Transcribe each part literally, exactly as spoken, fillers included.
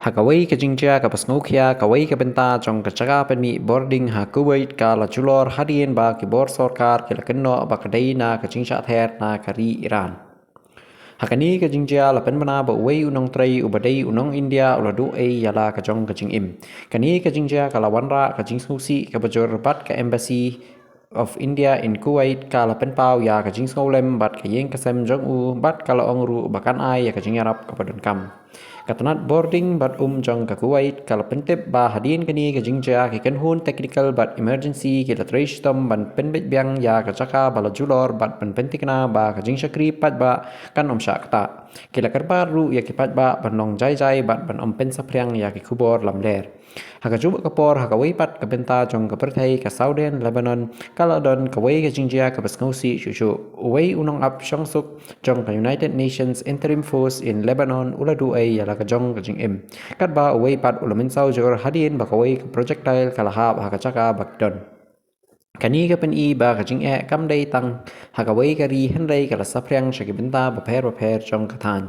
Ha kawei ka jingjia kaba sngewkhia, kawei ka bynta jong ka jaka pynmih bording ha Kuwait ka la julor hadien ba ki bor sorkar ki la kynnoh ba ka dei na ka jingshah ther na ka ri Iran. Ha kane ka jingjia la pynbna ba uwei u nongtrei uba dei u nong India u la duh ei ïa la ka jong ka jingim. Kane ka jingjia ka la wanrah ka jingsngewsih kaba jur bad ka Embassy of India in Kuwait ka la pynpaw ïa ka jingsngewlem bad ka ïing ka sem jong u bad ka la ong ruh ba kan ai ïa ka jingïarap kaba donkam. Ka tnat bording bad um jong ka Kuwait ka la pyntip ba hadien kane ka jingjia ki kynhun technical bad emergency ki la trei shitom ban pynbeit biang ïa ka jaka ba la julor bad ban pynthikna ba ka jingshakri paidbah kan ym shah ktah. Ki la kyrpad ruh ïa ki paidbah ban long jai jai bad ban ym pynsaphriang ïa ki khubor lamler. Ha kajuh ka por, ha kawei pat ka bynta jong ka pyrthei, ka Southern Lebanon ka la don kawei ka jingjia kaba sngewsih shuh shuh. Uwei u nongap shongsuk jong ka United Nations Interim Force in Lebanon u la duh ei ïa la ka jong ka jingim, katba uwei pat u la mynsaw jur hadien ba kawei ka projectile ka la hap ha ka jaka ba ki don. Kane ka pyni ba ka jingeh kam dei tang ha kawei ka ri hynrei ka la saphriang sha ki bynta bapher bapher jong ka thaiñ.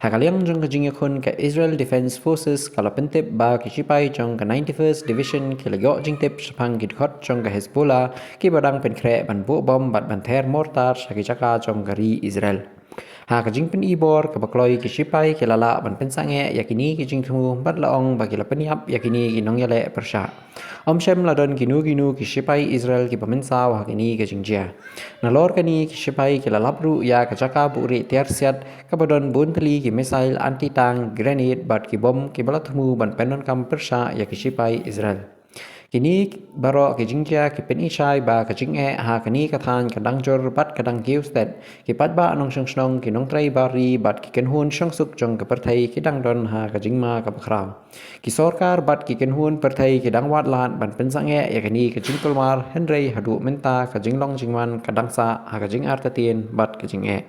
Ha ka liang jong ka jingïakhun, ka Israel Defense Forces ka la pyntip ba ki shipai jong ka ninety-first Division ki la ïoh jingtip shaphang ki dkhot jong ka Hezbollah kiba dang pynkhreh ban buh bom bad ban ther mortar sha ki jaka jong ka ri Israel. Ha ka jingpyni bor kaba kloi, ki shipai ki la lah ban pynsangeh ïa kine ki jingthmu bad la ong ba ki la pynïap ïa kine ki nongïaleh pyrshah. Ym shym la don kino kino ki shipai Israel kiba mynsaw ha kane ka jingjia. Nalor kane, ki shipai ki la lap ruh ïa ka jaka buhrieh tiar siat kaba don bun tylli ki missile anti-tank, grenade bad ki bom kiba la thmu ban pyndonkam pyrshah ïa ki shipai Israel. Kine baroh ki jingjia ki pyni shai ba ka jingeh ha kane ka thaiñ ka dang jur bad ka dang kiew stet. Ki paidbah, nongshong shnong, ki nongtrei bar ri bad ki kynhun shongsuk jong ka pyrthei ki dang don ha ka jingma kaba khraw. Ki sorkar bad ki kynhun pyrthei ki dang wad lad ban pynsangeh ïa kane ka jingkulmar, hynrei haduh mynta ka jinglong jingman ka dang sah ha ka jingartatien bad ka jingeh.